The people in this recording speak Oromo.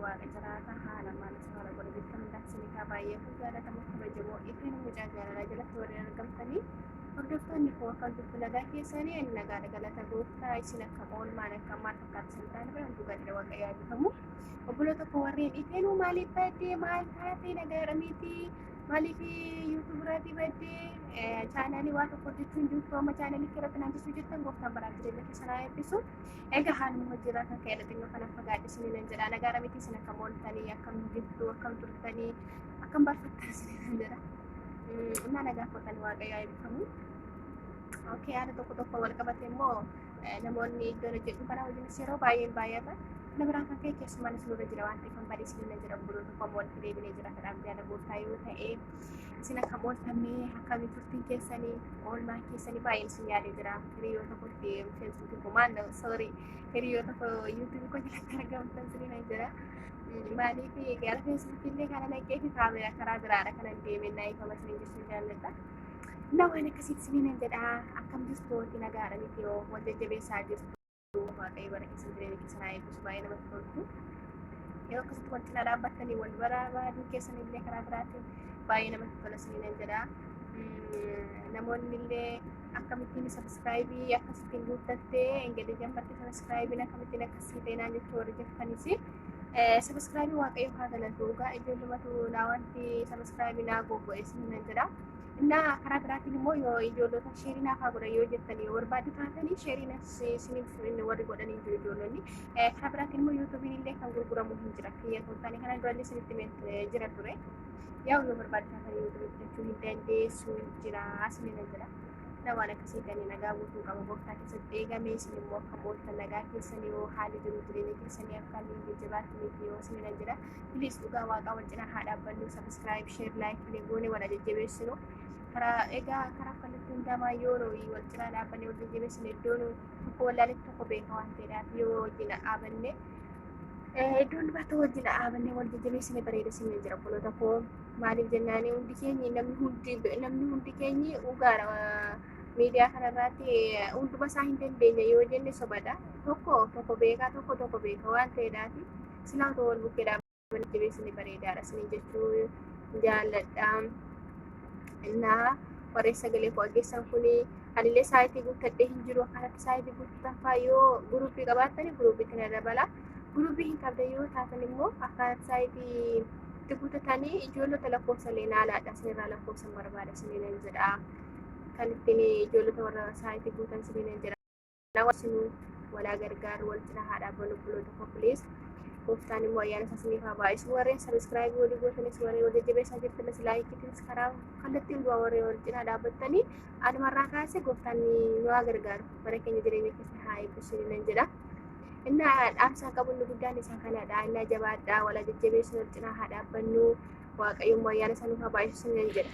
Waaqa jiraata haala maal isa haala godha jirtan hundaaf isiniif haa baay'atu. Jaalatamoo kabajamoo ifeen mucaa jaalalaa jalatti warreen argamtanii hordoftoonni koo akkam jirtu nagaa keessanii ani nagaadha galata gooftaa isin akkam oolmaan akkam maal fakkaata isin taane bira hunduu gaariidha waaqa yaadatamu. Obboloota koo warreen ifeenuu maaliif baddee maal taatee nagaadha miti maaliif yuutuub irraatii baddee chaanaalii waa tokko hojjechuu hin jirtu amma chaanaalii irratti naan jechuu jirtan gooftaan baraaf jireenya keessan haa eebbisu. Egaa haaluma hojiirraa kan ka'edha xinnoo kanan fagaadhe isiniin nan jedha. Nagaara miti isin akkam ooltanii, akkam jirtu, akkam turtanii, akkam barfattan isiniin nan jedha. Innaa nagaa kootan waaqayyo haa eebbifamu. Okay, haala tokko tokko wal qabate immoo namoonni iddoon hojjedhu kana hojiinis yeroo baay'een baay'ata. Kana biraan kan ka'e keessumaanis nurra jira waan ta'eef kan badee isiniin nan jedha obboloota tokko amma walitti deebinee jira kadhaaf jaala gooftaa yoo ta'e. Isin akkam ooltanii akkamii turtiin keessanii oolmaan keessanii baay'een isin yaadee jira. Hiriyoota kootti feesbuukii koo maal sorry hiriyoota koo yuutuubii koo jalatti argamtan isiniin jira. Maaliif gara feesbuukii illee kana naqee fi kaameraa karaa biraadha kanan deeme naa ifama isiniin jechuun jaalladha. Na waan akkasitti isiniin jedha akkam jirtu wanti nagaadha miti yoo wal jajjabeessaa jirtu. Waaqayyo bara keessan jireenya keessan haa eebbisu baay'ee namatti toltu. Yeroo akkasitti wal cinaa dhaabbattanii wal barbaaduu keessan illee karaa biraatiin baay'ee namatti tola isiniin jedha. Namoonni illee akkamittiin sabiskiraayibii akkasittiin guuttattee engedee jammatte sabiskiraayibiin akkamittiin akkasii ta'e naan jechuu warri jirtanis. Sabiskiraayibii waaqayyo haa galatu egaa ijoollumatu naa wanti sabiskiraayibii naa gogo'e isiniin jedha. Innaa karaa biraatiin immoo yoo ijoollota sheerii naaf haa godhan yoo jettanii yoo barbaaddu taatanii sheerii isiniif warri godhanii jiru ijoollonni. Karaa biraatiin immoo yuutuubiin illee kan gurguramu hin jira. Kiyya kan taane kana durallee isinitti himee jira ture. Yaa yoo barbaaddu taatanii yuutuubii bitachuu hin dandeessu jira isiniin jira. Na waan akkasii ta'anii nagaa guutuu qaba gooftaa keessatti eegamee isin immoo akkam ooltan nagaa keessanii yoo haalli jiru jireenya keessanii akka inni jajjabaatti miti yoo isiniin jira. Please dhugaa waaqaa wal cinaa haa dhaabbannu subscribe share like illee goone wal jajjabeessinu karaa egaa karaa kallattii hundamaa yoo nuyi wal cinaa dhaabbanne wal jajjabeessinu iddoo nu tokko wallaaletti tokko beeka waan ta'eedhaaf yoo wajjin dhaabanne iddoo hundumaatti wajjin dhaabanne wal jajjabeessine bareeda isin jira obboloota koo maaliif jennaani hundi keenyi namni hundi keenyi dhugaadha miidiyaa kanarraatti hunduma isaa hin dandeenya yoo jenne sobadha tokko tokko beekaa tokko tokko beeka waan ta'eedhaafi silaa otoo wal bukkee dhaabanii jabeessanii bareedaadha isiniin jechuu jaalladha. Innaa warreen sagalee koo dhageessan kun anillee saayitii guuttadhee hin jiru akkanatti saayitii guuttatan faa yoo guruppii qabaattani guruppiitti na dabala. Guruppii hin qabdan yoo taatan immoo akkanatti saayitii itti guuttatanii ijoollota lakkoofsa illee naa laadha isinirraa lakkoofsa barbaada isiniin jedha. Kan ittiin ijoollota warra saayitii guutan isiniin jedha. Hawaasni walaa gargaaru wal cinaa haa dhaabbannu obboloota koo please. Gooftaan immoo ayyaana isaa isiniif haa baay'isu. Warreen sabiskiraayibii walii gootanis warreen wal jajjabeessaa jirtanis laayikiitinis karaa kallattii hundumaa warreen wal cinaa dhaabbattanii anumarraa kaasee gooftaan nu haa gargaaru. Bara keenya jireenya keessa haa eebbisu nan jedha. Innaa dhaamsaa qabu inni guddaan isaa kanadha. Innaa jabaadhaa walaa jajjabeessu wal cinaa haa dhaabbannu. Waaqayyo immoo ayyaana isaa nuuf haa baay'isu nan jedha.